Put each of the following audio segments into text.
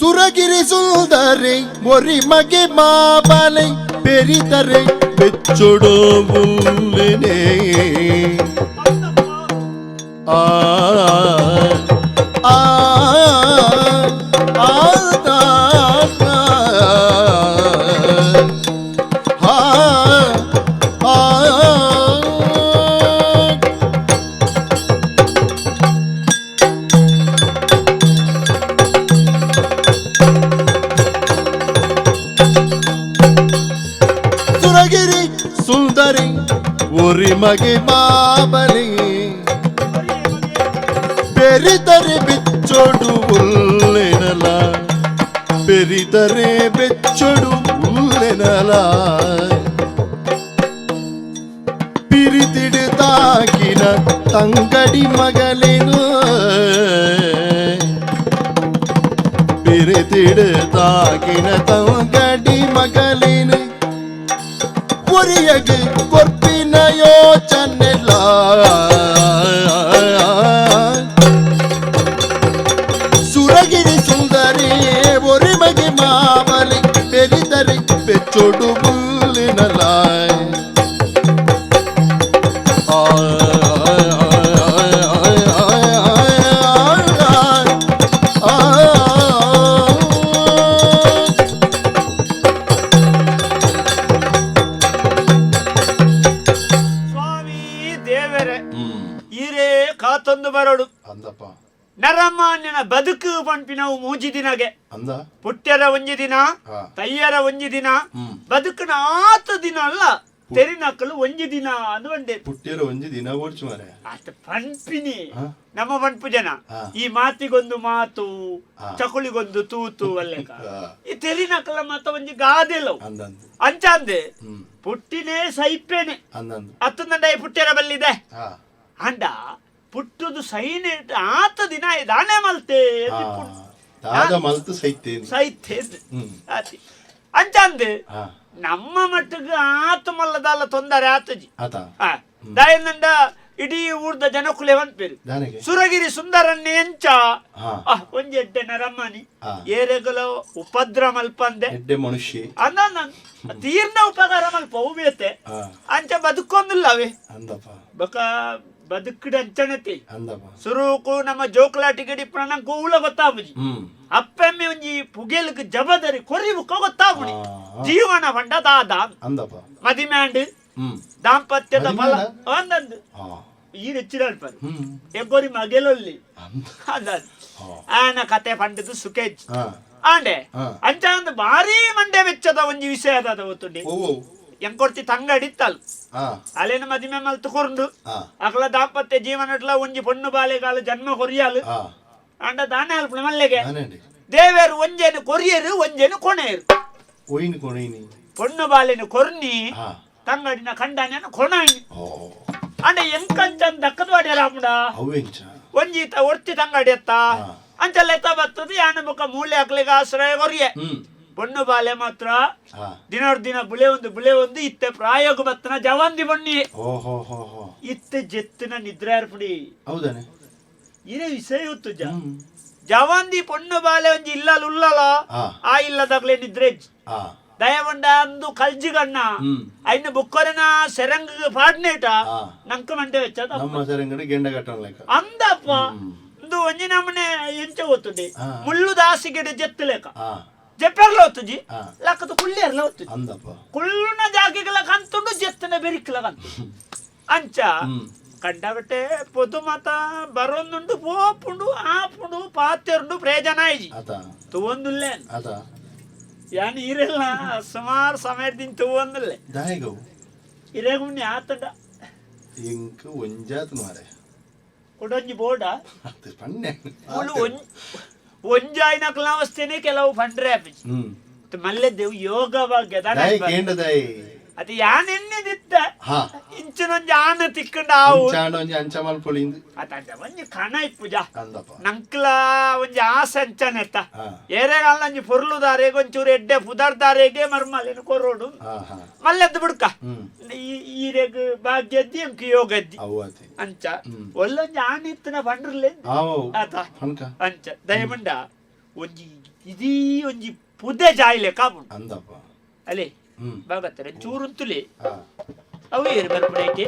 ಸುರಗಿರಿ ಸುಂದರಿ ಒರಿ ಮಗೆ ಮಾಬಲೆ ಪೆರಿತರೆ ಬೆಚ್ಚೊಡು ಬುಲ್ಲೆನೆ ಆ ಆ ಆ ಆ ಆ ಆ. ಸುರಗಿರಿ ಸುಂದರಿ ಒರಿ ಮಗೆ ಮಾಬಲಿ ಪೆರಿತರೆ ಬೆಚ್ಚೊಡು ಉಲ್ಲೆನಲ ಪೆರಿತರೆ ಬೆಚ್ಚೊಡು ಉಲ್ಲೆನಲ ಪಿರಿತಿಡು ತಾಕಿನ ತಂಗಡಿ ಮಗಲೇನು ಪಿರಿತಿಡು ತಾಕಿನ ತಂಗಡಿ ಮಗಲೇನು ಒರಿಯಗೆ ಕೊರ್ಪಿನ ಯೋಚನೆಲ್ಲ. ಸುರಗಿರಿ ಸುಂದರಿ ಒರಿಮಗೆ ಮಾವಲಿ ಪೆರಿತರೆ ಬೆಚ್ಚೊಡು ಬುಲ್ಲಿನಲ ಆ ಆ ಆ. ಸ್ವಾಮಿ ದೇವರೇ, ಈರೇ ಕಾತೊಂದು ಬರೋಡು. ಅಂದಪ್ಪ. ನರಮಾನ್ಯನ ಬದುಕು ಪಂಪಿನವು ಮೂಜಿ ದಿನಗೆ. ಅಂದ. ಪುಟ್ಯರ ಒಂಜಿ ದಿನ, ತಯ್ಯರ ಒಂಜಿ ದಿನ, ಬದುಕಿನ ಆತ ದಿನ ಅಲ್ಲ ತೆರಿನಕ್ಕಲು ಒಂಜಿ ದಿನ ಅಂದು ಒಂಡೆ. ಪುಟ್ಟಿಯರ ಒಂಜಿ ದಿನ ಓಡ್ಚು ಮಾರೆ. ಆತ ಪನ್ಪಿನಿ. ನಮ್ಮ ಪನ್ಪು ಜನ ಈ ಮಾತಿಗೊಂದು ಮಾತು, ಚಕುಳಿಗೊಂದು ತೂತು ಅಲ್ಲೆಕ. ಈ ತೆರಿನಕ್ಕಲ ಮಾತ ಒಂಜಿ ಗಾದೆಲವು. ಅಂದಂದು. ಅಂಚಾಂದೆ ಪುಟ್ಟಿನೇ ಸೈಪೇನೆ. ಅಂದಂದು. ಅತ್ತಂದಂಡ ಈ ಪುಟ್ಟಿಯರ ಬಲ್ಲಿದೆ. ಅಂಡ ಪುಟ್ಟುದು ಸೈನೆ ಆತ ದಿನ ದಾನೆ ಮಲ್ತೆ. ದಾದ ಮಲ್ತು ಸೈತೇನೆ. ಸೈತೆ ಆತಿ ಅಂಚಂದು. ನಮ್ಮ ಮಟ್ಟಿಗೆ ಆತ ಮಲ್ಲದಲ್ಲ ತೊಂದರೆ ಆತಜಿ. ಆತ. ದಯನಂಡ ಇಡೀ ಊರ್ದ ಜನಕುಲೆ ಪೇರು ದಾನೆಗೆ ಸುರಗಿರಿ ಸುಂದರನ್ನೇ ಎಂಚ ಒಂಜಿ ಎಡ್ಡೆ ನರಮ್ಮನಿ, ಏರೆಗಲ ಉಪದ್ರ ಮಲ್ಪಂದೆ. ಎಡ್ಡೆ ಮನುಷ್ಯ. ಅಂದ ತೀರ್ನ ಉಪಕಾರ ಮಲ್ಪ ಬೇತೆ. ಅಂಚ ಬದುಕೊಂದಿಲ್ಲ ಅವೇ. ಅಂದಪ್ಪ. ಬಕ ಬದುಕಿಡ ಅಂಚನತೆ. ಅಂದಪ್ಪ. ಸುರುಕು ನಮ್ಮ ಜೋಕುಲಾಟಿ ಗಡಿ ಪ್ರಾಣ ಕೂಲ ಗೊತ್ತಾಪುಜಿ. ಅಪ್ಪೆಮ್ಮೆ ಒಂಜಿ ಪುಗೆಲ್ಗ್ ಜಬದರಿ ಕೊರಿ ಬುಕ್ಕ ಗೊತ್ತಾಪುಡಿ. ಜೀವನ ಪಂಡ ದಾದ. ಅಂದಪ್ಪ. ಮದಿಮ್ಯಾಂಡ್ ದಾಂಪತ್ಯದ ಫಲ ಅಂದಂದು. ಈ ನೆಚ್ಚಿನ ಎಗ್ಗೋರಿ ಮಗೆಲೊಲ್ಲಿ ಅಂದ ಆನ ಕತೆ ಪಂಡದು ಸುಖೇಜ್ ಆಂಡೆ. ಅಂಚ ಒಂದು ಭಾರಿ ಮಂಡೆ ವೆಚ್ಚದ ಒಂಜಿ ವಿಷಯ ಅದ ಗೊತ್ತುಂಡಿ. ಓ. ಎಂಕೊರ್ತಿ ತಂಗಡಿತ್ತಲ್ ಅಲೇನ ಮದಿಮೆ ಮಲ್ತು ಕೊರ್ಂಡು. ಅಕಲ ದಾಂಪತ್ಯ ಜೀವನಟ್ಲ ಒಂಜಿ ಪೊಣ್ಣು ಬಾಲೆಗಾಲ ಜನ್ಮ ಕೊರಿಯಾಲು. ಅಂಡ ದಾನೆ ಅಲ್ಪಣ ಮಲ್ಲೆಗೆ. ದಾನೆಂಡಿ. ದೇವೇರು ಒಂಜೇನು ಕೊರಿಯರು, ಒಂಜೇನು ಕೊಣೆಯರು. ಒಯ್ನು ಕೊಣೈನಿ. ಪೊಣ್ಣು ಬಾಲೆನು ಕೊರ್ನಿ, ತಂಗಡಿನ ಕಂಡಾನೇನು ಕೊಣೈನಿ. ಅಂಡ ಎಂಕಂಚನ್ ದಕ್ಕದ ವಾಡ್ಯಾರ ಅವೆಂಚ? ಒಂಜಿ ಒರ್ತಿ ತಂಗಡಿ ಎತ್ತ. ಅಂಚಲ್ಲ ಎತ್ತ ಬತ್ತದ ಯಾನ ಬೊಕ್ಕ ಮೂಲೆ ಅಕ್ಲೆಗ ಆಶ್ರಯ ಕೊರಿಯೆ. ಪೊಣ್ಣು ಬಾಲೆ ಮಾತ್ರ ದಿನೋರ್ ದಿನ ಬುಲೆ ಒಂದು ಬುಲೆ ಒಂದು ಇತ್ತೆ ಪ್ರಾಯೋಗ ಬತ್ತನ ಜವಾಂದಿ ಬಣ್ಣಿ. ಓ ಹೋ ಹೋ ಹೋ. ಇತ್ತೆ ಜೆತ್ತಿನ ನಿದ್ರೆ ಅರ್ಪಡಿ. ಹೌದಾನೆ. ಇದೇ ವಿಷಯ ಉತ್ತುಜ ಜವಾಂದಿ ಪೊಣ್ಣು ಬಾಲೆ ಒಂಜಿ ಇಲ್ಲಲ್ ಉಲ್ಲಲ. ಆ ಇಲ್ಲದಾಗ್ಲೇ ನಿದ್ರೆ ಇಜ್ಜಿ. ದಯವಂಡ ಅಂದು ಕಲ್ಜಿಗಣ್ಣ ಐನ ಬುಕ್ಕೊರೆನ ಸೆರಂಗ್ ಪಾಡ್ನೇಟ. ನಂಕ ಮಂಡೆ ವೆಚ್ಚದ. ನಮ್ಮ ಸರಂಗಡಿ ಗೆಂಡ ಕಟ್ಟಣ ಲೆಕ್ಕ. ಅಂದಪ್ಪ, ಇಂದು ಒಂಜಿ ನಮನೆ ಎಂಚ ಗೊತ್ತುಂಡಿ. ಮುಳ್ಳು ದಾಸಿಗೆಡೆ ಜೆತ್ತು ಲೆಕ್ಕ. ಜೆಪ್ಪೆರ್ಲ ಹೊತ್ತುಜಿ. ಲಕ್ಕದ ಕುಳ್ಳಿಯರ್ಲ ಹೊತ್ತುಜಿ. ಅಂದಪ್ಪ. ಕುಳ್ಳುನ ಜಾಗೆಗಳ ಕಂತುಂಡು, ಜೆತ್ತನ ಬೆರಿಕ್ಲ ಕಂತು ಅಂಚ. ಕಂಡಬಟ್ಟೆ ಪೊದು ಮಾತ ಬರೊಂದುಂಡು, ಪೋಪುಂಡು, ಆಪುಂಡು, ಪಾತೆರುಂಡು, ಪ್ರಯೋಜನ ಆಯ್ಜಿ. ಆತ. ತೂವೊಂದುಲ್ಲೆ. ಆತ. ಯಾನ್ ಈರೆಲ್ಲ ಸುಮಾರು ಸಮಯದಿಂದ ತೂವೊಂದುಲ್ಲೆ. ದಾಯಗವು. ಇರೆಗುಣ್ಣಿ ಆತಂಡ. ಎಂಕ್ ಒಂಜಾತ್ ಮಾರೆ. ಕುಡೊಂಜಿ ಬೋರ್ಡ. ಅದು ಪನ್ನೆ. ಮುಳು ಒಂಜಾಯಿನಕ್ಲ ಅವಸ್ಥೆನೆ ಕೆಲವು ಫಂಡ್ರೆ ಆಪಿಜಿ. ಮಲ್ಲೆದ್ದೇವು ಯೋಗ ಭಾಗ್ಯ ದಾನೆ. ದಾಯ ಕೇಂಡ ದಾಯಿ. ಅದು ಯಾನ್ ಎನ್ನೆದಿತ್ತ. ಇಂಚಿನೊಂಜಿ ಆನ ತಿಕ್ಕಂಡ ಆವು. ಇಂಚಾಂಡ ಒಂಜಿ ಅಂಚ ಮಲ್ಪೊಳಿಂದು. ಅತಂಡ ಒಂಜಿ ಕಣ ಇಪ್ಪುಜ. ಅಂದಪ್ಪ. ನಂಕ್ಲ ಒಂಜಿ ಆಸೆ ಅಂಚನೆತ್ತ. ಏರೆಗಾಲ ಒಂಜಿ ಪೊರ್ಲುದಾರೆಗ್ ಒಂಚೂರು ಎಡ್ಡೆ ಪುದರ್ದಾರೆಗೆ ಮರ್ಮಲೇನು ಕೊರೋಡು. ಹಾ ಹಾ ಮಲ್ಲೆದ್ದು ಬಿಡ್ಕ. ಈರೆಗ್ ಭಾಗ್ಯದ್ದಿ ಎಂಕ್ ಯೋಗದ್ದಿ. ಅವು ಆತಿ. ಅಂಚ ಒಲ್ಲೊಂಜಿ ಆನಿತ್ತಿನ ಪಂಡ್ರಲೆ. ಆವು. ಆತ. ಪನ್ಕ. ಅಂಚ ದಯಮಂಡ ಒಂಜಿ ಇದೀ ಒಂಜಿ ಪುದೆ ಜಾಯಿಲೆ ಕಾಪುಂಡು ಅಂದಪ್ಪ ಅಲೆ ಬಾಗತ್ತಾರೆ ಚೂರುಂತುಲೆ ಆ ಅವು ಏರು ಬರ್ಪುಡೈತೆ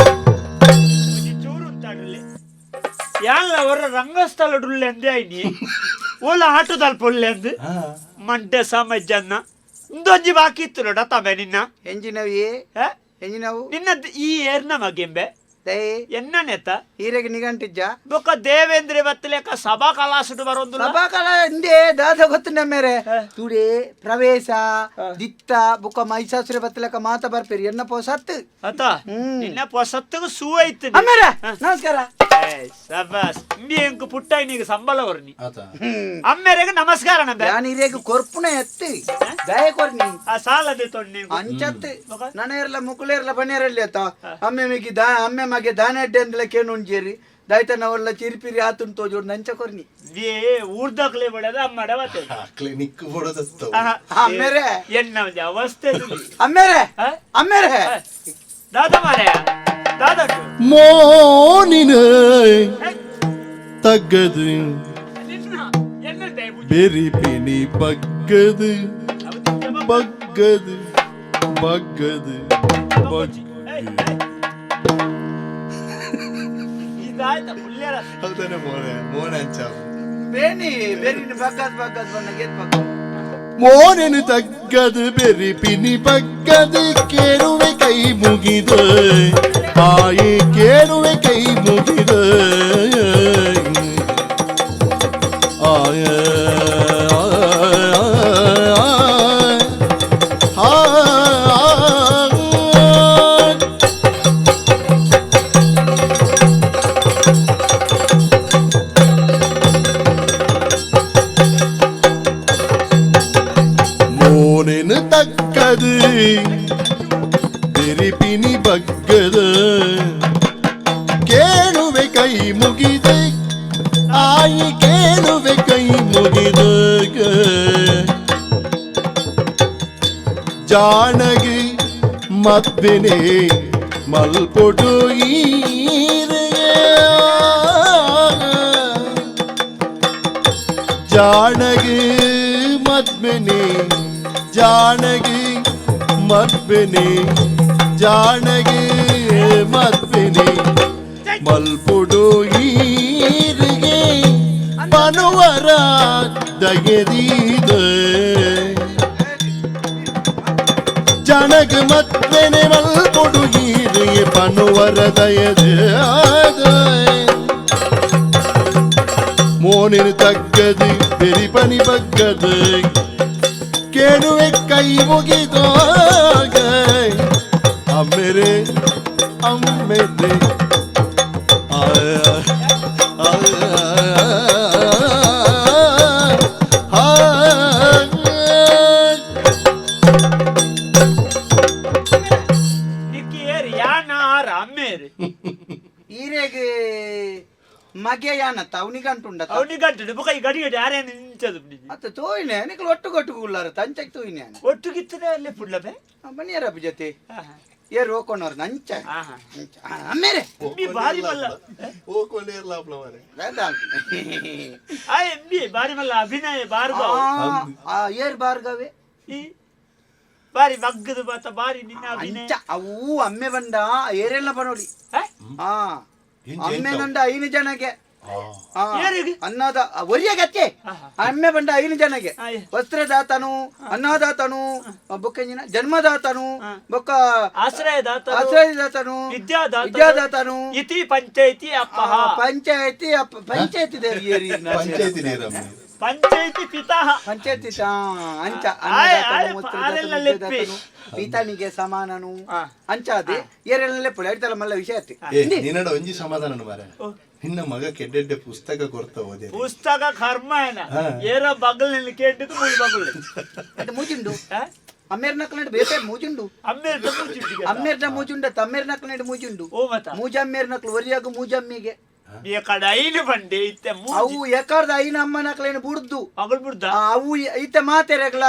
ಒಂಜಿ ಚೂರು ಉಂತಾಡುಲ್ಲೆ ಯಾನ್ಲ ಅವರ ರಂಗಸ್ಥಳ ಡುಲ್ಲೆ ಅಂದೆ ಆಯ್ನಿ ಓಲ ಆಟೋದಲ್ಪ ಒಳ್ಳೆ ಅಂದ್ ಆ ಮಂಡೆ ಸಾಮಜ್ಜನ್ನ ಇಂದೊಂಜಿ ಬಾಕಿ ಇತ್ತು ನೋಡ ತಮೆ ನಿನ್ನ ಎಂಜಿನವಿಯೇ ಹ? ಎಂಜಿನವು ನಿನ್ನ ಈ ಏರ್ನ ಮಗೆಂಬೆ ದಯೆ ಎನ್ನ ನೆತ್ತ ಹೀರೆಗೆ ನಿಗಂಟಿಜ್ಜ ಬೊಕ್ಕ ದೇವೇಂದ್ರ ಬತ್ತಲೇಕ ಸಭಾ ಕಲಾಸುಡು ಬರೋದು ಸಭಾಕಲ ಇಂದೇ ದಾದ ಗೊತ್ತು ನಮ್ಮೇರೆ ತುಡೆ ಪ್ರವೇಶ ದಿತ್ತ ಬುಕ್ಕ ಮೈಸಾಸುರ ಬತ್ತಲಕ ಮಾತ ಬರ್ಪೇರಿ ಎನ್ನ ಪೋಸತ್ತು ಅತ ನಿನ್ನ ಪೊಸತ್ತಿಗೆ ಸೂ ಐತು ಅಮ್ಮೇರ ನಮಸ್ಕಾರ ಸಬಾಸ್ ಇಂಬಿ ಎಂಕು ಪುಟ್ಟ ನೀಗ ಸಂಬಳ ವರ್ನಿ ಆತ ಅಮ್ಮೇರೆಗೆ ನಮಸ್ಕಾರ ನಂಬೆ ಯಾನ್ ಹಿರಿಯಗೆ ಕೊರ್ಪುಣ ಎತ್ತು ದಯ ಕೊರ್ನಿ ಆ ಸಾಲದೆ ತೊಣ್ಣೆ ಅಂಚತ್ತು ನನೇರ್ಲ ಮುಕುಲೇರ್ಲ ಬನ್ನೇರಲ್ಲಿ ಆತ ಅಮ್ಮೆ ಮಿಗಿ ದಾ ಅಮ್ಮೆ ಮಗೆ ದಾನ ಅಡ್ಡೆ ಅಂದ್ಲ ಕೇನುಂಜೇರಿ ದಾಯ್ತನ ಒಲ್ಲ ಚಿರಿಪಿರಿ ಆತುನ್ ತೋಜೋಡ್ ನಂಚ ಕೊರ್ನಿ ಏ ಊರ್ದಕ್ಲೆ ಬಡದ ಅಮ್ಮಡ ಬತ್ತೆ ಕ್ಲಿನಿಕ್ ಕೊಡೋದತ್ತ ಅಮ್ಮೇರೆ ಎನ್ನ ಒಂಜಿ ಅವಸ್ಥೆ ತುಲಿ. ಅಮ್ಮೇರೆ ಹ? ಅಮ್ಮೇರೆ ದಾದ ಮಾರಾಯ ದಾದಟ್ಟು ಮೋನಿನ ತಗ್ಗದು ನಿನ್ನ ಎನ್ನ ದಯವು ಬೆರಿಪಿನಿ ಬಗ್ಗದು ಬಗ್ಗದು ಬಗ್ಗದು ಬಗ್ಗದು ಇದಾಯ್ತ ಪುಲ್ಯರ ಹೌದಾನೆ ಮೋನೆ ಮೋನೆ ಅಂಚ ಬೇನಿ ಬೇರಿನ ಬಗ್ಗದ್ ಬಗ್ಗದ್ ಬಣ್ಣ ಗೆದ್ ಬಗ್ಗ ಮೋನೆನು ತಗ್ಗದು ಬೆರಿಪಿನಿ ಬಗ್ಗದು ಕೇಳುವೆ ಕೈ ಮುಗಿದು ತಾಯಿ ಕೇಳುವೆ ಕೈ ಮುಗಿದು ಆಯ ಆ ಮೋನೆನು ತಕ್ಕದು ಬೆರಿಪಿನಿ ಬಗ್ಗದು ಕೇಳುವೆ ಕೈ ಮುಗಿದೆ ಆಯಿ ಕೇಳುವೆ ಕೈ ಮುಗಿದ ಜಾಣಗಿ ಮದ್ವೆನೆ ಮಲ್ಪೊಡು ಈರೆಗೆ ಜಾಣಗಿ ಮದ್ಮೆನೆ ಜಾಣಗಿ ಮದ್ವೆನೆ ಜಾಣಗಿ ಮದ್ವೆನೆ ಮಲ್ಪುಡು ಈರಿಗೆ ಪನುವರ ದಗೆದೀದ ಜನಗ ಮದ್ವೆನೆ ಮಲ್ಪುಡು ಈರಿಗೆ ಪನುವರ ದಯದ ಮೋನಿನ ತಗ್ಗದು ಬೆರಿಪನಿ ಬಗ್ಗದು ಕೇಳುವೆ ಕೈ ಮುಗಿದಾಗ ಅಮ್ಮೆರೆ ಅಮ್ಮೆರೆ ಆಯ ಆಯ ನಿಕ್ಕಿ ಏರ್ ಯಾನ ಆರ ಅಮ್ಮೇರು ಈರೆಗೆ ಮಗೆ ಯಾನತ್ತ ಅವನಿಗಂಟುಂಡ ಅವನಿಗಂಟು ಬೊಕ ಈ ಗಡಿ ಗಡಿ ಯಾರೇನು ನಿಂಚದು ಅತ್ತ ತೋಯ್ನೆ ನಿಕ್ಲು ಒಟ್ಟು ಕೊಟ್ಟು ಉಲ್ಲಾರ ತಂಚಕ್ ತೋಯ್ನೆ ಒಟ್ಟುಗಿತ್ತದ ಅಲ್ಲೇ ಪುಡ್ಲಬೆ ಬನ್ನಿಯರ ಜೊತೆ ಏರು ಹೋಗ್ಕೊಂಡವ್ರ ನಂಚ ಆಹಾ. ಅಂಚ. ಅಮ್ಮೇರೆ ಎಂಬಿ ಬಾರಿ ಮಲ್ಲ ಆ ಎಂಬಿ ಬಾರಿ ಮಲ್ಲ ಅಭಿನಯ ಬಾರ್ಗವ್ ಆ ಏರ್ ಬಾರ್ಗವೆ ಈ ಬಾರಿ ಮಗ್ಗದು ಬಾತ ಬಾರಿ ನಿನ್ನ ಅಭಿನಯ ಅಂಚ ಅವು ಅಮ್ಮೆ ಬಂಡ ಏರೆಲ್ಲ ಬನೋಡಿ ಹ? ಆ ಎಂಚ ಅಮ್ಮೆ ಎಂಚ? ನಂಡ ಐನು ಜನಗೆ ಆ, ಏರಿಗೆ? ಅನ್ನದ ಒರಿಯಗತ್ತೆ ಆಹಾ. ಅಮ್ಮೆ ಬಂಡ ಐನು ಜನಗೆ ಆಯ್. ವಸ್ತ್ರದಾತನು ಅನ್ನದಾತನು ಬೊಕ್ಕಂಜಿನ ಜನ್ಮದಾತನು ಹಾ. ಬೊಕ್ಕ ಆಶ್ರಯದಾತರು ಆಶ್ರಯದಾತನು ವಿದ್ಯಾದಾತರು ವಿದ್ಯಾದಾತನು ಇತಿ ಪಂಚಾಯಿತಿ ಅಪ್ಪಃ ಪಂಚಾಯತಿ ಪಂಚಾಯತಿ ಪಂಚಾಯತಿ ನೇರಮ್ಮ ಪಂಚಾಯಿತಿ ಪಿತಃ ಪಂಚಾಯತಿ ಅಂಚ ಆಯ್, ಅನ್ನದಾತನು, ಆಯ್, ವಸ್ತ್ರದಾತನು, ಆರೆಲ್ಲ ಲೆಪ್ಪಿ. ವಿದ್ಯಾದಾತನು, ಪಿತನಿಗೆ ಸಮಾನನು ಆ. ಅಂಚ ಅದೇ ಏರೆಲ್ಲ ಲೆಪ್ಪುಳೆ ಅಡಿತಲ್ಲ ಮಲ್ಲ ವಿಷಯ ಅತ್ತೆ ಏ ನಿನ್ನಡ ಒಂಜಿ ಸಮಾಧಾನ ಮಾರ ನಿನ್ನ ಮಗ ಕೆಡ್ಡೆಡ್ಡೆ ಪುಸ್ತಕ ಕೊರ್ತ ಓದೆ ಪುಸ್ತಕ ಕರ್ಮ ಏನ ಹಾ. ಏರೋ ಬಗಲ್ ನಿನ್ನ ಕೇಂದ್ರಕ್ಕೆ ಮುಳಿ ಬಗಲ್ ಅದು ಮುಜಿಂಡು ಹ? ಅಮ್ಮೇರ್ ನಕ್ಲಂಡ್ ಬೇತೆ ಮೂಜುಂಡು. ಅಮ್ಮೇರ್ದ ಮೂಜುಂಡು. ಅಮ್ಮೇರ್ದ ಮೂಜುಂಡ, ತಮ್ಮೇರ್ ನಕ್ಲಂಡ್ ಮೂಜುಂಡು. ಓ ಮತ ಮೂಜಮ್ಮೇರ್ ನಕ್ಲು ಒರಿಯಾಗ ಮೂಜಮ್ಮಿಗೆ. ಎಕಡ ಐನು ಬಂಡೆ ಇತ್ತೆ. ಅವು ಎಕರ್ದ ಐನ ಅಮ್ಮ ನಕ್ಲೇನು ಬುಡ್ದು. ಮಗಳು ಬುಡ್ದ. ಅವು ಇತ್ತೆ ಮಾತೆರೆಗ್ಲ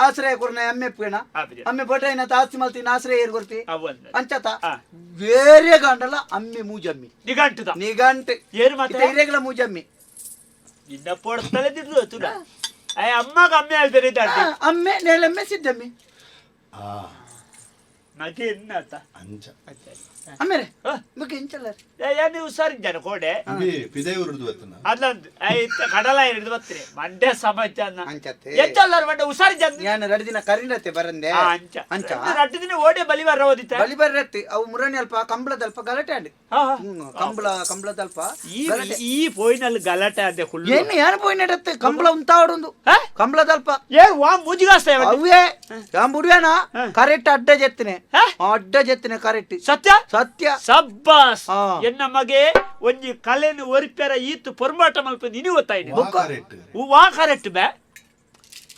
ಆಶ್ರಯ ಕೊರ್ನ ಅಮ್ಮೆ ಪೇಣ. ಅಮ್ಮೆ ಬೊಟೈನ ಆಸ್ತಿ ಮಲ್ತಿನ ಆಶ್ರಯ ಏರ್ ಕೊರ್ತಿ ಅಂಚತ ಬೇರೆ ಗಂಡಲ ಅಮ್ಮೆ ಮೂಜಮ್ಮಿ. ನಿಗಂಟುದ ನಿಗಂಟು ಏರು ಮಾತ ಇರೆಗ್ಲ ಮೂಜಮ್ಮಿ. ನಿನ್ನ ಪೊಡ್ತಲೆ ದಿದ್ದು ತುಡ ಅಯ್ಯ ಅಮ್ಮಗ ಅಮ್ಮೆ ಹೇಳ್ತಾರೆ. ಅಮ್ಮೆ ನೇಲಮ್ಮೆ ಸಿದ್ದಮ್ಮಿ. ಮಗೆ ಎನ್ನತ ಅಂಚ ಅಮ್ಮೇರೆ ಬುಕ್ ಇಂಚಲ್ಲ. ಯಾನು ಹುಷಾರಿದ್ದಾನೆ ಕೋಡೆ. ಪಿದೆ ಉರುದು ಬತ್ತನ ಅಲ್ಲೊಂದು ಐತ ಕಡಲ ಹಿಡಿದು ಬತ್ತಾರೆ ಮಂಡ್ಯ ಸಮಾಜ ಅಂಚತ್ತೆ ಎಂಚಲ್ಲಾರ ಮಂಡ್ಯ ಹುಷಾರಿದ್ದಾನೆ. ನಾನು 2 ದಿನ ಕರಿನತ್ತೆ ಬರಂದೆ. ಅಂಚ ಅಂಚ 2 ದಿನ ಓಡೆ ಬಲಿ ಬರ್ರ ಓದಿತ್ತ ಬಲಿ ಬರ್ರತ್ತೆ. ಅವು ಮುರಣಿ ಅಲ್ಪ ಕಂಬಳದಲ್ಪ ಗಲಾಟೆ ಅಂಡ್ ಕಂಬಳ ಕಂಬಳದಲ್ಪ ಈ ಪೋಯಿನಲ್ಲಿ ಗಲಾಟೆ ಅದೇ ಹುಲ್ಲು ಏನು ಏನು ಪೋಯಿನಡತ್ತೆ ಕಂಬಳ ಉಂತಾವಡೊಂದು ಕಂಬಳದಲ್ಪ ಏ ವಾ ಮುಜಿಗಾಸ್ತ ಅವೇ ಯಾನ್ ಬುಡುವೇನಾ ಕರೆಕ್ಟ್ ಅಡ್ಡ ಜೆತ್ತನೆ ಅಡ್ಡ ಜೆತ್ತನೆ ಕರೆಕ್ಟ್ ಸತ್ಯ ಸತ್ಯ ಸಬ್ಬಾಸ್. ಎನ್ನ ಮಗೆ ಒಂಜಿ ಕಲೆನು ಒರಿಪೆರ ಈತು ಪೊರ್ಮಾಟ ಮಲ್ಪ ನಿನಿ ಗೊತ್ತಾಯ್ತು ವಾ ಕರೆಕ್ಟ್ ಬೇ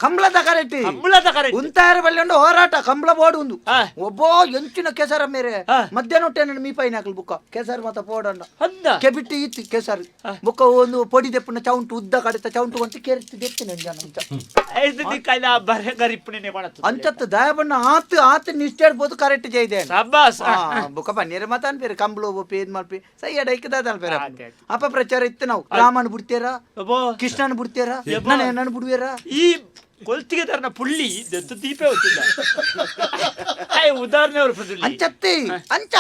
ಕಂಬಳದ ಕರೆಕ್ಟ್ ಕಂಬಳದ ಕರೆಕ್ಟ್ ಉಂತಾರ ಬಲ್ಲಿ ಒಂದು ಹೋರಾಟ ಕಂಬಳ ಬೋರ್ಡ್ ಒಂದು ಒಬ್ಬೋ ಎಂಚಿನ ಕೆಸರ ಮೇರೆ ಮಧ್ಯಾಹ್ನ ಹೊಟ್ಟೆ ನನ್ನ ಮೀಪಾಯಿನ ಹಾಕಲು ಬುಕ್ಕ ಕೆಸರು ಮತ್ತ ಪೋಡಂಡ ಕೆಬಿಟ್ಟು ಇತ್ತು ಕೆಸರು ಬುಕ್ಕ ಒಂದು ಪೊಡಿ ದೆಪ್ಪನ ಚೌಂಟು ಉದ್ದ ಕಡಿತ ಚೌಂಟು ಅಂತ ಕೆರೆತ್ತು ದೆತ್ತಿನ ಅಂಚತ್ತು ದಯಬಣ್ಣ ಆತು ಆತು ನಿಷ್ಠೆ ಇಡ್ಬೋದು ಕರೆಕ್ಟ್ ಜೈದೆ ಬುಕ್ಕ ಪನ್ನೀರ್ ಮತ ಅನ್ಪೇರು ಕಂಬಳ ಒಪ್ಪಿ ಏನ್ ಮಾಡ್ಪಿ ಸೈ ಎಡ ಇಕ್ಕದ ಅನ್ಪೇರ ಅಪ ಪ್ರಚಾರ ಇತ್ತು. ನಾವು ರಾಮನ್ ಬಿಡ್ತೀರಾ ಕೃಷ್ಣನ್ ಬಿಡ್ತೀರಾ ನನ್ನ ಬಿಡುವೇರಾ ಈ ಕೊಲ್ತಿಗೆ ತರನ ಪುಳ್ಳಿ ದತ್ತು ದೀಪೆ ಹೊತ್ತಿಲ್ಲ ಉದಾಹರಣೆ ಅವರು ಅಂಚತ್ತಿ ಅಂಚ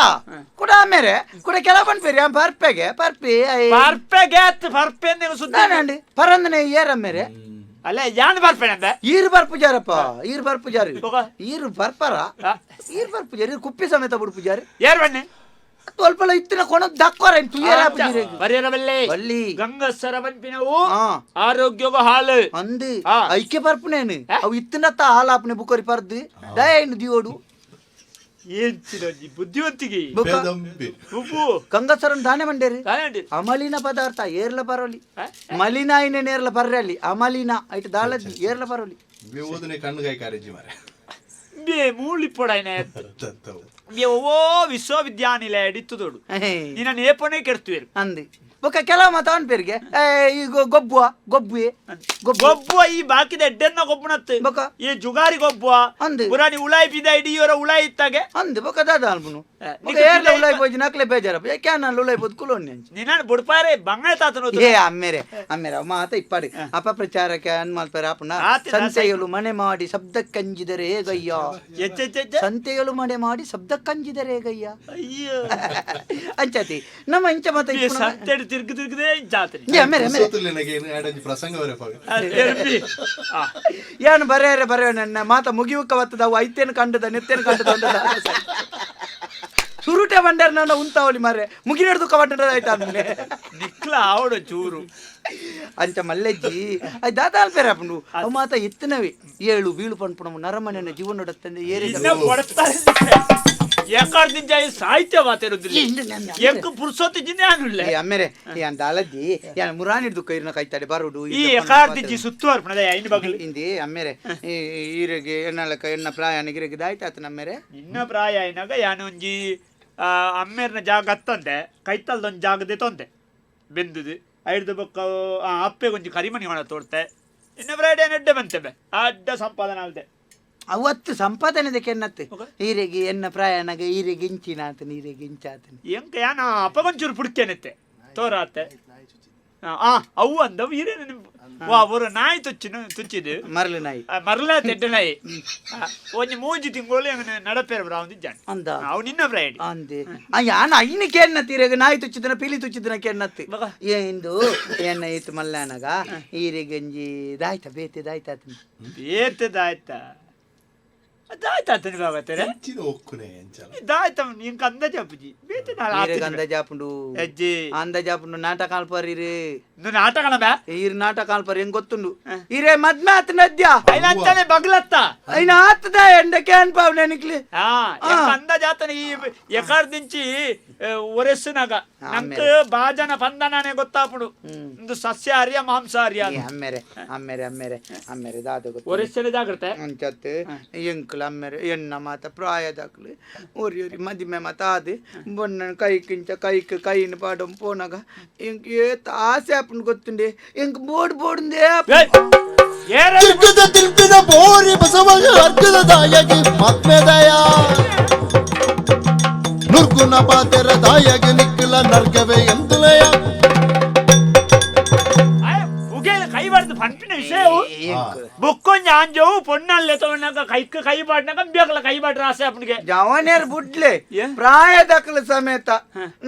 ಕೂಡ ಆಮೇಲೆ ಕೂಡ ಕೆಲ ಪನ್ಪೇರಿ ಪರ್ಪೆಗೆ ಪರ್ಪಿ ಪರ್ಪೆಗೆ ಪರ್ಪೆ ಸುದ್ದಿ ಪರಂದನೆ ಏರ ಮೇರೆ ಅಲ್ಲ ಯಾನ್ ಬರ್ಪೆ ಅಂದೆ ಈರು ಬರ್ಪುಜಾರಪ್ಪ ಈರು ಬರ್ಪುಜಾರಿ ಈರು ಬರ್ಪರ ಈರು ಬರ್ಪುಜಾರಿ ಕುಪ್ಪಿ ಸಮೇತ ಬಿಡ್ಪುಜಾರಿ ಏರ್ ಬನ್ನಿ ಸ್ವಲ್ಪ ಇತ್ತಿನ ಕೊಣ ದಕ್ಕೋರ ತುಯ್ಯರ ಬಲ್ಲಿ ಗಂಗಸರ ಬನ್ಪಿನವು ಆರೋಗ್ಯವ ಹಾಲು ಅಂದು ಐಕ್ಯ ಪರ್ಪುನೇನು ಅವು ಇತ್ತಿನತ್ತ ಹಾಲಾಪನೆ ಬುಕ್ಕರಿ ಪರ್ದು ದಯನು ದಿಯೋಡು ಬುದ್ಧಿವಂತಿಗೆ ಗಂಗಸರನ್ ದಾನೆ ಮಂಡೇರಿ ಅಮಲಿನ ಪದಾರ್ಥ ಏರ್ಲ ಬರೋಲಿ ಮಲಿನ ಐನೆ ನೇರ್ಲ ಬರ್ರಲ್ಲಿ ಅಮಲಿನ ಐಟ್ ದಾಳದಿ ಏರ್ಲ ಬರೋಲಿ ಕಣ್ಣುಗಾಯಿ ಕಾರೇಜಿ ಮಾರೆ ಬೇ ಮೂಳಿಪೊಡೈನೆ ಓ ವಿಶ್ವವಿದ್ಯಾನಿಲಯ ಇತ್ತದೋಡು ನಿನ್ನ ನೇಪನೆ ಕೆಡ್ತುವೇರು ಅಂದಿ ಬೊಕ್ಕ ಕೆಲವು ಮಾತ ಅವನ್ ಪೇರಿಗೆ ಈ ಗೊಬ್ಬುವ ಗೊಬ್ಬುವೆ ಗೊಬ್ಬುವ ಈ ಬಾಕಿದ ಎಡ್ಡೆನ್ನ ಗೊಬ್ಬುನತ್ತು ಬೊಕ್ಕ ಈ ಜುಗಾರಿ ಗೊಬ್ಬುವ ಅಂದು ಪುರಾಣಿ ಉಳಾಯಿ ಬಿದ ಇಡಿಯೋರ ಉಳಾಯಿ ಇತ್ತಾಗೆ ಅಂದು ಬೊಕ್ಕ ದಾದ ಅಲ್ಬುನು ಬೊಕ್ಕ ಏರ್ಲ ಉಳಾಯಿ ಪೋಜಿ ನಕ್ಲೆ ಬೇಜಾರಪ್ಪ ಯಾಕೆ ನಾನು ಉಳಾಯಿ ಪೋದು ಕುಲೋನಿ ಅಂಚ ನಿನ್ನ ಬುಡ್ಪಾರೆ ಬಂಗಾಳ ತಾತನು ಏ ಅಮ್ಮೇರೆ ಅಮ್ಮೇರೆ ಮಾತ ಇಪ್ಪಾಡಿ ಅಪಪ್ರಚಾರಕ್ಕೆ ಅನ್ ಮಲ್ಪರೆ ಅಪ್ಪನ ಸಂತೆಯಲು ಮನೆ ಮಾಡಿ ಶಬ್ದಕ್ಕಂಜಿದರೆ ಹೇಗಯ್ಯ ಸಂತೆಯಲು ಮನೆ ಮಾಡಿ ಶಬ್ದಕ್ಕಂಜಿದರೆ ಹೇಗಯ್ಯ ಅಯ್ಯೋ ಅಂಚತಿ ನಮ್ಮ ಇಂಚ ಮಾತ ಸಂತೆ ತಿರ್ಗ ತಿರ್ಗದೆ ಜಾತ್ರೆ ಪ್ರಸಂಗ ಏನು ಬರೆಯರೆ ಬರೆಯ ನನ್ನ ಮಾತ ಮುಗಿಯುಕ್ಕ ಬತ್ತದ ಐತೇನು ಕಂಡದ ನೆತ್ತೇನು ಕಂಡದ ಸುರುಟೆ ಬಂಡಾರ ನನ್ನ ಉಂತಾವಲಿ ಮಾರೆ ಮುಗಿನಡ್ದು ಕವಟ್ಟದ ಆಯ್ತಾ ಅಂದ್ಮೇಲೆ ನಿಕ್ಲ ಆವಡ ಚೂರು ಅಂಚ ಮಲ್ಲೆಜ್ಜಿ ಅದು ದಾದ ಅಲ್ಪೇರ ಅಪ್ಪನು ಅವು ಮಾತ ಎತ್ತನವೇ ಏಳು ಬೀಳು ಪನ್ಪುಣವು ನರಮನೆಯ ಜೀವನೊಡತ್ತಂದೆ ಏರಿ ಸಾಹಿತ್ಯ ಮಾತಾಡೋದಿಲ್ಲ ಎಂಕ್ ಪುರ್ಸೊತ್ತಿಜಿನೇ ಆನುಲ್ಲ ಅಮ್ಮೇರೆ ಯಾನ್ ದಾಲಜ್ಜಿ ಯಾನ್ ಮುರಾನಿಡ್ದು ಕೈರ್ನ ಕೈತಾಡೆ ಬರುಡು ಈ ಎಕಾರ್ದಿಜ್ಜಿ ಸುತ್ತುವರ್ಪಣದ ಐನು ಬಗಲು ಇಂದಿ ಅಮ್ಮೇರೆ ಈರೆಗೆ ಎನ್ನಲಕ ಎನ್ನ ಪ್ರಾಯನ ಗಿರೆಗೆ ದಾಯ್ತಾತ ನಮ್ಮೇರೆ ನಿನ್ನ ಪ್ರಾಯ అయినాಗ ಯಾನೊಂಜಿ ಅಮ್ಮೇರ್ನ ಜಾಗ ಅತ್ತಂದೆ ಕೈತಲ್ದೊಂದು ಜಾಗದೆ ತೊಂದೆ ಬೆಂದುದು ಐಡ್ದು ಬೊಕ್ಕ ಅಪ್ಪೆ ಒಂಜಿ ಕರಿಮಣಿ ಒಣ ತೋಡ್ತೆ ಇನ್ನು ಬ್ರೈಡ್ ಎಡ್ಡೆ ಬಂತೆ ಬೆ ಅಡ್ಡ ಸಂಪಾದನೆ ಅಲ್ದೆ ಅವತ್ತು ಸಂಪಾದನೆ ಕೆನ್ನತ್ತು ಈರೆಗೆ ಎನ್ನ ಪ್ರಾಯನಾಗ ಈರೆಗೆ ಇಂಚಿನ ಆತನ ಈರೆಗೆ ಇಂಚಾತನ ಎಂಕ ಯಾನ ಅಪ್ಪಗೊಂಚೂರು ಪುಡ್ಕೇನತ್ತೆ ತೋರಾತೆ ಆ ಅವು ಅಂದವು ಹಿರೇನ ವಾ ಒರು ನಾಯಿ ತುಚ್ಚಿನ ತುಚ್ಚಿದು ಮರಳು ನಾಯಿ ಮರಳ ತೆಡ್ಡ ನಾಯಿ ಒಂಜಿ ಮೂಜಿ ತಿಂಗಳು ನಡಪೇರ ಬ್ರಾವಂದು ಜಾನ್ ಅಂದ ಅವು ನಿನ್ನ ಬ್ರೈಡ್ ಅಂದೆ ಯಾನ ಐನ ಕೇನ್ನತ್ತಿ ಈರೆಗೆ ನಾಯಿ ತುಚ್ಚಿದನ ಪಿಲಿ ತುಚ್ಚಿದನ ಕೇನ್ನತ್ತಿ ಇಂದು ಎನ್ನ ಇತ್ತು ಮಲ್ಲಾನಗ ಈರೆಗಂಜಿ ದಾಯ್ತ ಬೇತೆ ದಾಯ್ತ ಬೇತೆ ದಾಯ್ತ ದಾಯ್ತಾತನಿ ಬಾಬತ್ತರೆ ಎಂಚಿನ ಒಕ್ಕುನೆ ಎಂಚಲ ದಾಯ್ತ ಇಂಕ ಅಂದಾಜ್ ಅಪ್ಪುಜಿ ಬೇತೆ ನಾಳೆ ಈರೆಗ್ ಅಂದಾಜ್ ಆಪುಂಡು. ಅಜ್ಜಿ. ಅಂದಾಜ್ ಆಪುಂಡು ನಾಟಕ ಅಲ್ಪರಿರಿ. ಇಂದು ನಾಟಕನ ಬಾ. ಈರ್ ನಾಟಕ ಅಲ್ಪರಿ ಹೆಂಗ್ ಗೊತ್ತುಂಡು. ಈರೇ ಮದ್ಮೆ ಆತ ನದ್ಯ. ಐನ ಅಂತಾನೆ ಬಗ್ಲತ್ತ. ಐನ ಆತದ ಎಂಡಕ್ಕೆ ಅನ್ಪಾವ್ ನೆನಕ್ಲಿ. ಆ ಎಂಕ ಅಂದಾಜ್ ಆತನ ಈ ಎಕಾರ್ದಿಂಚಿ ಒರೆಸ್ಸುನಾಗ ನಂಕ್ ಬಾಜನ ಪಂದನಾನೆ ಗೊತ್ತಾಪುಡು. ಇಂದು ಸಸ್ಯಾಹಾರಿಯ ಮಾಂಸಾಹಾರಿಯ. ಅಮ್ಮೆರೆ ಅಮ್ಮೆರೆ ಅಮ್ಮೆರೆ ಅಮ್ಮೆರೆ ದಾದ ಗೊತ್ತು. ಒರೆಸ್ಸನೆ ಜಾಗ್ರತೆ. ಅಂಚತ್ ಎಂಕ್ಲ ಅಮ್ಮೆರೆ ಎಣ್ಣ ಮಾತ ಪ್ರಾಯದಾಕ್ಲು ಒರಿ ಒರಿ ಮದಿಮೆ ಮಾತ ಆದ್ ಬೊನ್ನ ಕೈಕಿಂಚ ಕೈಕ್ ಕೈನ ಪಾಡಂ ಪೋನಾಗ ಎಂಕ್ ಏತ್ ಆಸೆ ಆಪುಂಡು ಗೊತ್ತುಂಡೆ ಎಂಕ್ ಬೋಡ್ ಬೋಡುಂದೇ ತಿರ್ಗದ ತಿರ್ಗದ ಬೋರಿ ಬಸವಗ ಅರ್ಗದ ದಾಯಗಿ ಮದ್ಮೆದಯ ನುರ್ಗುನ ಪಾತೆರ ದಾಯಗಿ ನಿಕ್ಕಲ ನರ್ಗವೇ ಎಂದುಲಯ. ಕೈ ಬಾರ್ದು ಪಂಪಿನ ವಿಷಯವು ಬುಕ್ಕೊಂಜಿ ಆಂಜೋವು ಪೊಣ್ಣಲ್ಲೆ ತಗೊಂಡಾಗ ಕೈಕ್ ಕೈ ಬಾಡ್ನಾಗ ಬೇಕಲ್ಲ ಕೈ ಬಾಡ್ರ ಆಸೆ ಅಪ್ಪನಿಗೆ. ಜವನೇರ್ ಬುಡ್ಲೆ ಏ? ಪ್ರಾಯದಕ್ಲ ಸಮೇತ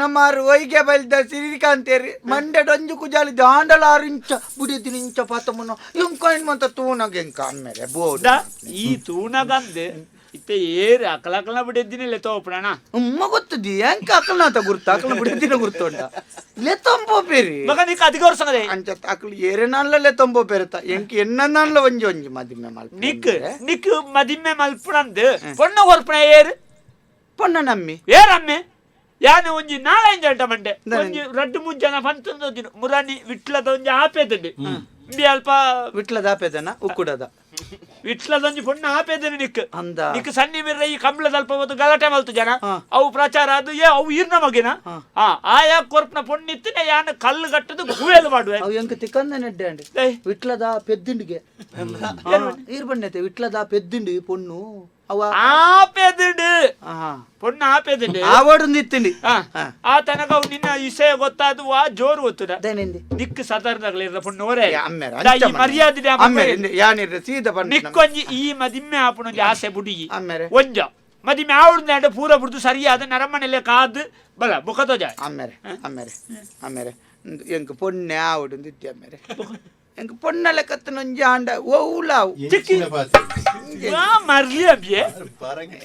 ನಮ್ಮಾರು ಒಯ್ಗೆ ಬಲ್ದ ಸಿರಿಕಾಂತೇರಿ ಮಂಡೆ ಡೊಂಜು ಕುಜಾಲಿ ದಾಂಡಲ ಆರು ಇಂಚ ಬುಡಿದಿನ ಇಂಚ ಪಾತಮುನ ಇಂಕೈನ್ ಮಂತ ತೂನಗ ಎಂಕ ಅಮ್ಮೆರೆ ಬೋಡ್. ಈ ತೂನಗಂದೆ ಇತ್ತೆ ಏರು ಅಕಲಕಲ ಬಿಡಿದ್ದಿನ ತೋಪುಣ. ಉಮ್ಮ ಗೊತ್ತದಿ ಎಂಕ ಅಕಲ್ನಾತ ಗುರ್ತ ಅಕಲ್ನ ಬುಡಿದಿನ ಗುರ್ತುಂಡ ಲೆ ತಂಪೋ ಪೇರಿ. ಮಗ ನೀಕ್ ಅಧಿಕ ವರ್ಷ ಅಂಚ ಅಕಲ್ ಏರೆ ನಾನ್ಲೇ ತಂಬೋ ಪೇರತ ಎಂಕ್ ಎನ್ನ ನಾನ್ಲ ಒಂಜಿ ಒಂಜಿ ಮದಿಮೆ ಮಲ್ಪ. ನಿಕ್ ನಿಕ್ ಮದಿಮೆ ಮಲ್ಪುಣಂದು ಪೊಣ್ಣ ಕೊರ್ಪುಣ ಏರು. ಪೊಣ್ಣ ನಮ್ಮಿ. ಏರಮ್ಮೆ ಯಾನು ಒಂಜಿ ನಾಲೈಂಜ ಅಲ್ಟ ಮಂಡೆ ಒಂಜಿ ರಡ್ಡು ಮೂಜ್ ಜನ ಪಂತೊಂದು ಮುರಾನಿ ವಿಟ್ಲದ ಒಂಜಿ ಆಪೇದಂಡಿ ಇಂಬಿ ಅಲ್ಪ. ವಿಟ್ಲದ ಆಪೇದನ ಉಕ್ಕುಡದ? ವಿಟ್ಲದ ಒಂಜಿ ಪೊಣ್ಣ ಆಪೇದನ ನಿಕ್. ಅಂದ. ನಿಕ್ ಸನ್ನಿ ಮಿರ್ರ ಈ ಕಂಬ್ಳದ ಅಲ್ಪ ಹೊತ್ತು ಗಲಾಟೆ ಮಲ್ತು ಜನ ಅವು ಪ್ರಚಾರ ಅದು ಏ ಅವು ಇರ್ನ ಮಗಿನ ಆ ಆಯಾ ಕೊರ್ಪುನ ಪೊಣ್ಣಿತ್ತಿನ ಯಾನು ಕಲ್ಲು ಕಟ್ಟದು ಗುವೆಲು ಮಾಡುವೆ. ಅವು ಎಂಕ್ ತಿಕ್ಕಂದ ನೆಡ್ಡೆ ಅಂడి. ಏಯ್. ವಿಟ್ಲದ ಪೆದ್ದಿಂಡಿಗೆ ಈರ್ ಬಣ್ಣೈತೆ ವಿಟ್ಲದ ಪೆದ್ದಿಂಡಿ ಪೊಣ್ಣು ಅವ. ಆಪೇದಂಡು ಪೊಣ್ಣ ಆಪೇದಂಡು. ಆವಡುಂದು ಇತ್ತಿಂಡಿ. ಆ ತನಕ ಅವು ನಿನ್ನ ವಿಷಯ ಗೊತ್ತಾದು ಆ ಜೋರು ಗೊತ್ತದ. ದೈನಂದಿ. ನಿಕ್ ಸದರ್ದಾಗಲಿರ ಪೊಣ್ಣು ಓರೆ. ಅಮ್ಮೆರ. ದಾ ಈ ಮರ್ಯಾದೆ ಅಮ್ಮೆರೆ ಯಾನಿರ್ರೆ ಸೀದಾ ಬಣ್ಣ. ನಿಕ್ಕೊಂಜಿ ಈ ಮದಿಮ್ಮೆ ಆಪುನೊಂಜಿ ಆಸೆ ಬುಡಿ. ಅಮ್ಮೆರೆ. ಒಂಜ ಮದಿಮ್ಮೆ ಆವಡ್ದು ಪೂರ ಬುಡ್ದು ಸರಿಯಾದ ನರಮನೆಲೆ ಕಾದು ಬಲ ಬುಖತೋಜ. ಅಮ್ಮೆರೆ ಅಮ್ಮೆರೆ ಅಮ್ಮೆರೆ ಎಂಕ್ ಪೊಣ್ಣೆ ಆವಡುಂದು ಇತ್ತಿ ಅಮ್ಮೆರೆ ಎಂಕ್ ಪೊಣ್ಣ ಲೆಕ್ಕತ್ತನೊಂಜಿ ಆಂಡ ಓವುಲಾವು. ಎಂಚಿನ ಪಾತೆ ಮರ್ಲಿ ಅಬ್ಬಿಯೆ. ಪಾರಂಗಿ.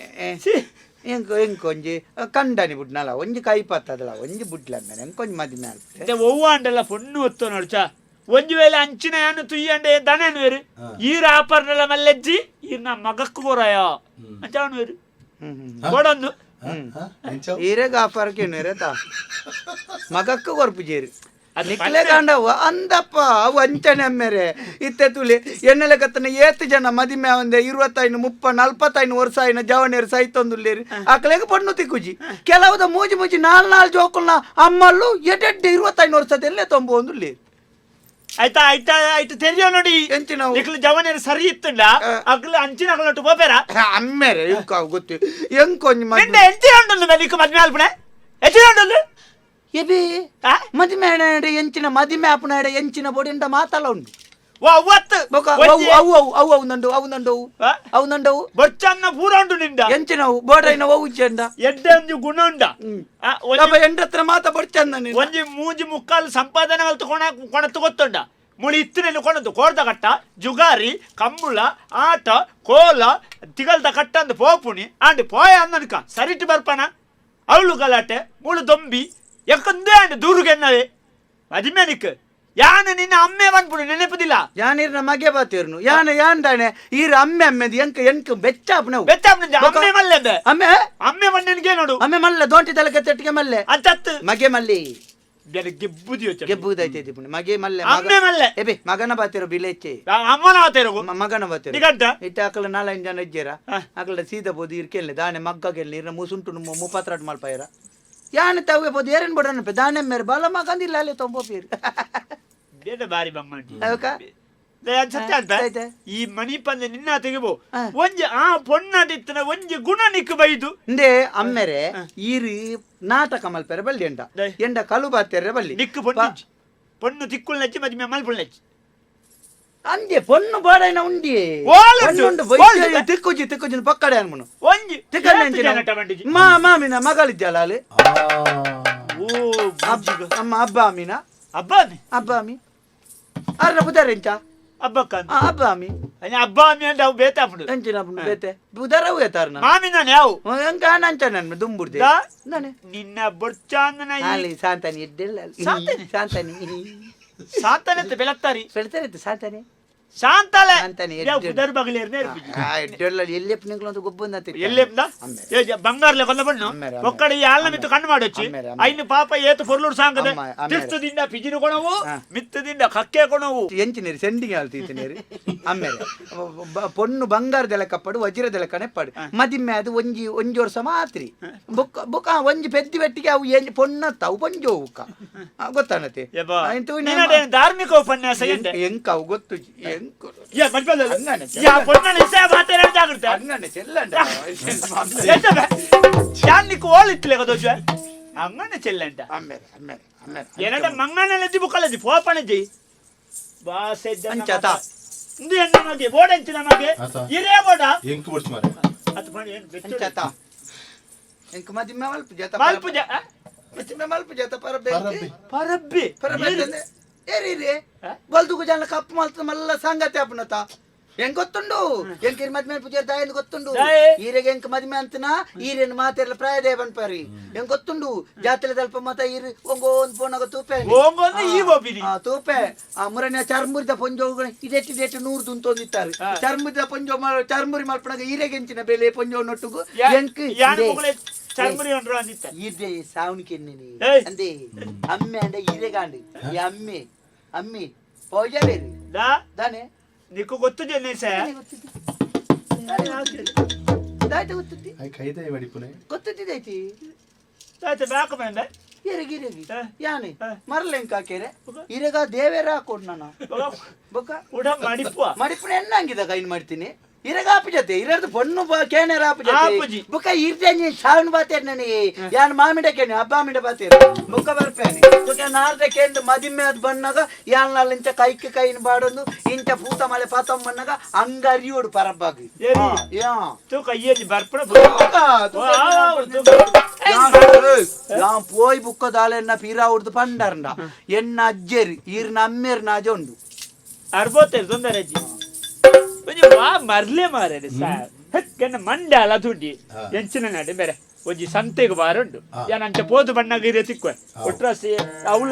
ಎಂಕ್ ಎಂಕ್ ಒಂಜಿ ಕಂಡನಿ ಬುಡ್ನಲ ಒಂಜಿ ಕೈ ಪತ್ತದಲ ಒಂಜಿ ಬುಡ್ಲ ಅಮ್ಮೆರೆ ಎಂಕ್ ಒಂಜಿ ಮದಿಮೆ ಆಲ್ಪೆ. ಒವ್ವಾಂಡಲ್ಲ ಪೊಣ್ಣು ಒತ್ತು ನೋಡ್ಚ ಒಂಜಿ ವೇಳೆ ಅಂಚಿನ ಯಾನು ತುಯ್ಯಂಡೆ ದನೇನು ಬೇರು ಈರ ಆಪರ್ನಲ ಮಲ್ಲೆಜ್ಜಿ ಈರ್ನ ಮಗಕ್ಕು ಕೊರಾಯ ಅಂಚಾವನು ಬೇರು ಹ್ಮ್ ಹ್ಮ್. ಕೊಡೊಂದು. ಎಂಚವು? ಈರೆಗ್ ಆಫರ್ಕೇನು ತಾ ಮಗಕ್ಕು ಕೊರ್ಪು ಜೇರು ಅದು ನಿಕ್ಲೆ ಕಾಂಡವು ಅಂದಪ್ಪ ಅವು ಅಂಚನೆ ಅಮ್ಮೆರೆ ಇತ್ತೆ ತುಳಿ ಎಣ್ಣೆಲೆ ಕತ್ತನ ಏತ್ ಜನ ಮದಿಮೆ ಒಂದೆ 25 30 45 ವರ್ಷ ಆಯ್ನ ಜವನೇರು ಸೈತೊಂದುಲ್ಲೇರಿ ಆಕಲೆಗ್ ಪಣ್ಣು ತಿಕ್ಕುಜಿ ಕೆಲವುದ ಮೂಜಿ ಮೂಜಿ ನಾಲ್ ನಾಲ್ ಜೋಕುಲ್ನ ಅಮ್ಮಲ್ಲು ಎಡೆಡ್ಡೆ 25 ವರ್ಷದಲ್ಲೇ ತೊಂಬುವಂದುಲ್ಲೇರಿ. ಆಯ್ತಾ ಆಯ್ತಾ ಆಯ್ತು ತೆರಿಯೋ ನೋಡಿ. ಎಂಚಿನವು? ನಿಕ್ಲು ಜವನೇರು ಸರಿ ಇತ್ತುಂಡ ಅಗ್ಲು ಅಂಚಿನ ಅಗ್ಲೊಟ್ಟು ಪೋಪೇರ. ಅಮ್ಮೆರೆ ಇಂಕ ಅವು ಗೊತ್ತು ಎಂಕೊಂಜಿ ನಿಂಡೆ ಮದ್ಮೆ ಎಂಚಿನ ಉಂಟು ನಿಕ್ಕು ಮದ್ಮೆ ಆಲ್ಪಣೆ ಎಂಚಿನ ಉಂಟು? ಎಬಿ. ಆ? ಮದಿಮೆ ಆಣೆ ಎಂಚಿನ ಮದಿಮೆ ಆಪುನ ಎಂಚಿನ ಬೊಡಿಂಡ ಮಾತಲ ಉಂಡು. ವಾ ಅವ್ವತ್ತು ಬೊಕ ಅವು ಅವು ಅವು ಅವು ಅವು ನಂಡು ಅವು ನಂಡವು. ಆ? ಅವು ನಂಡವು. ಬೊಚ್ಚನ್ನ ಪೂರ ಉಂಟು ನಿಂಡ. ಎಂಚಿನವು ಬೋಡೈನ ಅವು ಚೆಂಡ. ಎಡ್ಡೆ ಒಂಜಿ ಗುಣ ಉಂಡ. ಆ, ಒಂಜಿ ಅಪ್ಪ ಎಂಡತ್ರ ಮಾತ ಬೊಡ್ಚಂದ ನೀನು. ಒಂಜಿ ಮೂಜಿ ಮುಕ್ಕಾಲು ಸಂಪಾದನೆ ಮಲ್ತು ಕೊಣ ಕೊಣತ್ತು ಗೊತ್ತುಂಡ ಮುಳಿ ಇತ್ತಿನಲ್ಲಿ ಕೊಣದು ಕೋರ್ದ ಕಟ್ಟ ಜುಗಾರಿ ಕಂಬುಳ ಆಟ ಕೋಲ ತಿಗಲ್ದ ಕಟ್ಟಂದು ಪೋಪುಣಿ ಆಂಡ್ ಪೋಯ ಅಂದನ್ಕ ಸರಿಟ್ ಬರ್ಪನ ಅವಳು ಗಲಾಟೆ ಮುಳು ದೊಂಬಿ ಯಾಕಂದೇ ಆಂಡ್ ದೂರುಗೆನ್ನವೆ ಅದಿಮೇನಿಕ್ ಯಾನು ನಿನ್ನ ಅಮ್ಮೆ ಬಂದ್ಬಿಡು ನೆನಪುದಿಲ್ಲ. ಯಾನಿರ್ನ ಮಗೆ ಬಾತಿರ್ನು ಯಾನ ಯಾನ್ ದಾನೆ ಈರ ಅಮ್ಮೆ ಅಮ್ಮೆದು ಎಂಕ ಎಂಕ ಬೆಚ್ಚಾಪನವು. ಬೆಚ್ಚಾಪನ ಅಮ್ಮೆ ಮಲ್ಲೆಂದೆ. ಅಮ್ಮೆ. ಅಮ್ಮೆ ಮಣ್ಣನಿಗೆ ನೋಡು. ಅಮ್ಮೆ ಮಲ್ಲೆ ದೋಂಟಿ ತಲಕ ತೆಟ್ಟಿಗೆ ಮಲ್ಲೆ. ಅಂತತ್ತು. ಮಗೆ ಮಲ್ಲಿ. ಬೇರೆ ಗೆಬ್ಬುದಿ ಯೋಚನೆ. ಗೆಬ್ಬುದೈತೆ ಪುಣಿ ಮಗೆ ಮಲ್ಲೆ. ಅಮ್ಮೆ ಮಲ್ಲೆ. ಎಬೆ ಮಗನ ಬಾತಿರೋ ಬಿಲೆಚ್ಚೆ. ಅಮ್ಮನ ಆತೇರು. ಮಗನ ಬಾತಿರೋ. ನಿಗಂಟ? ಇತ್ತೆ ಅಕಲ ನಾಲೈನ್ ಜನ ಇಜ್ಜೇರ ಅಕಲ ಸೀದಾ ಬೋದು ಇರ್ಕೆಲ್ಲೆ ದಾನೆ ಮಗ್ಗಗೆಲ್ಲೆ ಇರ್ನ ಮುಸುಂಟು ಮುಪತ್ರಾಟ್ ಮಲ್ಪಾಯರ ಯಾನ ತವ್ವೆ ಬೋದು ಏರನ್ ಬೋಡನಪೆ ದಾನೆ ಮೇರೆ ಬಾಲ ಮಗಂದಿಲ್ಲ ಅಲ್ಲೇ ತೊಂಬೋ ಪೀರ್. ಬೇಡ ಬಾರಿ ಬಮ್ಮಂಟಿ. ಅವಕ? ಸತ್ಯ ಅಂತ. ಆಯ್ತೆ. ಈ ಮಣಿ ಪಂದೆ ನಿನ್ನ ತೆಗಿಬೋ ಒಂಜಿ ಆ ಪೊಣ್ಣಡಿತ್ತನ ಒಂಜಿ ಗುಣ ನಿಕ್ಕು ಬೈದು. ಇಂದೆ ಅಮ್ಮೆರೆ ಈರಿ ನಾಟಕ ಮಲ್ಪೆರೆ ಬಲ್ಲಿ ಎಂಡ. ದೈ. ಎಂಡ ಕಲು ಬಾತೆರೆ ಬಲ್ಲಿ. ನಿಕ್ಕು ಪೊಣ್ಣು ಪೊಣ್ಣು ತಿಕ್ಕುಲ್ ನೆಚ್ಚಿ ಮದ್ಮೆ ಮಲ್ಪುಲ್ ನೆಚ್ಚಿ. ಅಂದೆ ಪೊಣ್ಣು ಬಾಡೈನ ಉಂಡಿ. ಓಲುಂಡು, ಪೊಣ್ಣುಂಡು ಓಲುಂಡು. ತಿಕ್ಕುಜಿ ತಿಕ್ಕುಜಿ ಪಕ್ಕಡೆ ಅನ್ಮನು. ಒಂಜಿ ತಿಕ್ಕಂಡೆ ಏತ್ ಅಂಚಿನ ಜನ ಟಮಂಡಿಜಿ? ಮಾ ಮಾಮಿನ ಮಗಳಿದ್ಯಲ್ಲ ಅಲ್ಲಿ. ಓ, ಬುಜ್ಜಿಗ. ಅಮ್ಮ ಅಬ್ಬ ಅಮ್ಮಿನ. ಅಬ್ಬ ಅಮ್ಮಿ? ಅಬ್ಬ ಅಮ್ಮಿ ಅರ್ನ ಬುದಾರೆಂಚ. ಹಬ್ಬಕ್ಕ ಹಬ್ಬ ಆಮಿ. ಹಬ್ಬ ಆಮಿ ಅಂದ್ರೆ ಅವು ಬೇತಾಪುಡು. ಎಂಚಿನ ಅಪ್ಪುಂಡು ಬೇತೆ ಬುದರವು ಏತಾರನ. ಮಾಮಿ ನಾನು ಯಾವ ಎಂಕ ನಂಚ ನನ್ ದುಂಬುಡ್ದೆ ನಾನೆ ನಿನ್ನ ಬೊಡ್ಚಾಂದನ. ಅಲ್ಲಿ ಸಾಂತಾನಿ ಎಡ್ಡೆಲ್ಲ. ಸಾಂತಾನಿ? ಸಾಂತಾನಿ. ಸಾಂತಾನೆ ಅಂತ ಬೆಳತ್ತಾರಿ. ಬೆಳ್ತಾರೆ ಸಾಂತಾನಿ. ಶಾಂತಾಲೆ. ಶಾಂತಾನೆ. ಯಾವ ಬುದರ್ ಬಗಲೇರ್ನೇ. ಎಡ್ಡೆಲ್ಲ ಎಲ್ಲೆಪ್ಪ ನಿಂಗ್ಲ ಒಂದು ಗೊಬ್ಬಂದ. ಎಲ್ಲೆಪ್ಪ ಬಂಗಾರ್ಲೆ ಕೊಲ್ಲ ಬಣ್ಣು. ಅಮ್ಮೇರೆ, ಒಕ್ಕಡೆ ಈ ಆಲ್ನ ಮಿತ್ತು ಕಣ್ಣು ಮಾಡೋಚಿ. ಅಮ್ಮೇರೆ, ಐನು ಪಾಪ ಏತು ಫೊರ್ಲೂರು ಸಾಂಗದೆ. ಅಮ್ಮ, ಅಮ್ಮೇರೆ. ತಿರ್ತದಿಂದ ಪಿಜಿರು ಕೊಣವು, ಮಿತ್ತದಿಂದ ಕಕ್ಕೆ ಕೊಣವು. ಎಂಚಿನೇರಿ ಸೆಂಡಿಗೆ ಆಲ್ತೀತನೇರಿ. ಆಮೇಲೆ ಪೊಣ್ಣು ಬಂಗಾರದೆಲ್ಲ ಕಪ್ಪಡು, ವಜ್ರದೆಲ್ಲ ಕಣೆಪ್ಪಾಡು. ಮದಿಮ್ಮೆ ಅದು ಒಂಜಿ ಒಂಜಿ ವರ್ಷ ಮಾತ್ರಿ ಬೊಕ್ಕ ಬೊಕ್ಕ ಒಂಜಿ ಪೆದ್ದಿ ಬೆಟ್ಟಿಗೆ ಅವು ಎಂಜಿ ಪೊಣ್ಣತ್ತ ಅವು ಪೊಂಜೋ ಉಕ್ಕ ಗೊತ್ತಾನತೆ. ಯಬ್ಬಾ. ನಿನ್ನದೇನು ಧಾರ್ಮಿಕ ಉಪನ್ಯಾಸ ಎಂದೆ? ಎಂಕ ಅವು ಗೊತ್ತು ಎಂಕ. ಯಾ, ಮಡ್ಪಲ್ಲ. ಹಂಗನೆ. ಯಾ, ಪೊಣ್ಣನ ವಿಷಯ ಮಾತಾಡ ಜಾಗ್ರತೆ. ಹಂಗನೆ ಚೆಲ್ಲಂಡ. ಎಂತ ಬೆ? ಯಾನ್ ನಿಕ್ಕು ಓಲ್ ಇತ್ತಲೆ ಕದೋಜ ಅಂಗನೆ ಚೆಲ್ಲಂಟ. ಆಮೇಲೆ ಆಮೇಲೆ ಆಮೇಲೆ ಏನಂಟ ಮಂಗನಲ್ಲಜ್ಜಿ ಬುಕ್ಕಲಜ್ಜಿ ಪೋಪಣಜ್ಜಿ ಬಾಸೆ. ಅಂಚಾತ. ಇಂದು ಎನ್ನ ಮಗೆ ಬೋಡಂಚಿನ ಮಗೆ. ಆತ. ಇರೇ ಬೋಡ. ಎಂಕು ಬಡ್ಚು ಮಾರೆ. ಅತ್ ಪಂಡ ಏನು ಬೆಚ್ಚೊಡು. ಅಂಚಾತ ಎಂಕ ಮದಿಮ್ಮೆ ಮಲ್ಪ ಜತ. ಮಲ್ಪು ಜ ಆ? ಮದಿಮ್ಮೆ ಮಲ್ಪ ಜತ ಪರಬೆ. ಪರಬ್ಬೆ. ಪರಬ್ಬಿ. ಪರಬೆ ಏರಿ. ಆ? ಬಲ್ದುಗು ಜನ ಕಪ್ಪು ಮಲ್ತ ಮಲ್ಲ ಸಂಗತಿ ಅಪ್ಪನತ ಹೆಂಗ್ ಗೊತ್ತುಂಡು? ಎಂಕಿರ್ ಮದ್ಮೆ ಪೂಜೆ ದಾಯಂದ್ ಗೊತ್ತುಂಡು. ದಾಯೆ? ಈರೆಗೆ ಎಂಕ್ ಮದ್ಮೆ ಅಂತನ ಈರೇನು ಮಾತೆಲ್ಲ ಪ್ರಾಯದೇ ಬನ್ಪಾರಿ ಹೆಂಗ್ ಗೊತ್ತುಂಡು? ಜಾತ್ರೆ ದಲ್ಪ ಮತ ಈರು ಒಂಗೋ ಒಂದ್ ಪೋನಾಗ ತೂಪೆ. ಓಂಗೊಂದು ಈ ಬೋಬಿನಿ. ಆ ತೂಪೆ ಆ ಮುರನೆ ಚರ್ಮುರಿದ ಪೊಂಜೋಗಳು ಇದೆಟ್ಟು ಇದೆಟ್ಟು ನೂರು ದುಂತೊಂದಿತ್ತಾರೆ. ಚರ್ಮುರಿದ ಪೊಂಜೋ ಚರ್ಮುರಿ ಮಲ್ಪನಾಗ ಈರೆಗೆಂಚಿನ ಬೆಲೆ ಪೊಂಜೋ ನೊಟ್ಟುಗು ಎಂಕ್ ಯಾನ್ ಇದೆ. ಮುಗುಳೆ ಚರ್ಮುರಿ ಅಂದ್ರು ಅಂದಿತ್ತ. ಇದೆ ಸಾವಣಿಕೆ. ಏಯ್. ಅಂದೆ ಅಮ್ಮೆ ಅಂಡ ಈರೆಗಾಂಡು ಈ ಅಮ್ಮೆ ಅಮ್ಮಿ ಪೌಜಾವೇರಿ. ದಾ. ದಾನೆ. ನಿಕ್ಕು ಗೊತ್ತು ಜನ್ನೇಸ. ದಾಯ್ತ ಗೊತ್ತುತ್ತಿ. ಆಯ್ ಕೈದೆ ಮಡಿಪುನೆ. ಗೊತ್ತುತ್ತಿದೈತಿ. ತಾತ ಬ್ಯಾಕ್ ಬಂದ. ಎರಗಿ ಎರಗಿ. ಹಾ. ಯಾನೆ. ಹಾ. ಮರಲೆಂಕ ಹಾಕೇರೆ ಇರೆಗ ದೇವೇರ ಹಾಕೊಡ್ ನಾನು ಬೊಕ್ಕ. ಉಡ ಮಡಿಪುವ. ಮಡಿಪುನ ಎಣ್ಣಂಗಿದ ಕೈನ್ ಮಾಡ್ತೀನಿ ಇರಗ ಆಪು ಜೊತೆ ಇರರ್ದು ಪೊಣ್ಣು ಕೇಣೆರ ಆಪು ಜೊತೆ. ಆಪುಜಿ. ಬೊಕ್ಕ ಇರ್ದೆ ಸಾವಣ ಬಾತೇರ್ ನನಗೆ ಯಾನ್ ಮಾಮಿಡ ಕೇಣಿ ಹಬ್ಬ ಮಾಮಿಡ ಬಾತೇರ್ ಬೊಕ್ಕ ಬರ್ಪೇನೆ ಬೊಕ್ಕ ನಾರ್ದ ಕೇಂದ್ರ ಮದಿಮ್ಮೆ ಅದು ಬಣ್ಣಾಗ ಯಾನ್ ಇಂಚ ಕೈಕ್ ಕೈನ್ ಬಾಡೊಂದು ಇಂಚ ಪೂತ ಮಲೆ ಪಾತಂ ಬಣ್ಣಾಗ ಹಂಗ ಅರಿಯೋಡು ಪರಬ್ಬಾಗಿ. ಏರಿ? ಯಾ. ತೂಕ ಅಯ್ಯಂಜಿ ಬರ್ಪಣ. ತೂಕ, ತೂಕ. ಯಾನ್ ಪೋಯ್ ಬುಕ್ಕದಾಲೆನ್ನ ಪೀರಾ ಉಡ್ದು ಪಂಡರ್ಂಡ ಎನ್ನ ಅಜ್ಜೆರ್ ಈರ್ನ ಅಮ್ಮೇರ್ನ ಅಜ ಉಂಡು. ಅರ್ಬೋತೇರು ತೊಂದರೆ ಅಜ್ಜಿ ಒಂಜಿ ವಾ ಮರ್ಲೆ ಮಾರೆ ಸಾರ್ ಹೆಕ್ಕನ್ನ ಮಂಡೆ ಅಲ ತುಂಡಿ. ಎಂಚಿನ ನಡೆ ಬೇರೆ ಒಂಜಿ ಸಂತೆಗ್ ಬಾರುಂಡು. ಯಾನ್ ಅಂಚ ಪೋದು ಬಣ್ಣಗ ಇರೆ ತಿಕ್ವೆ ಒಟ್ರಾಸಿ ಅವಳ.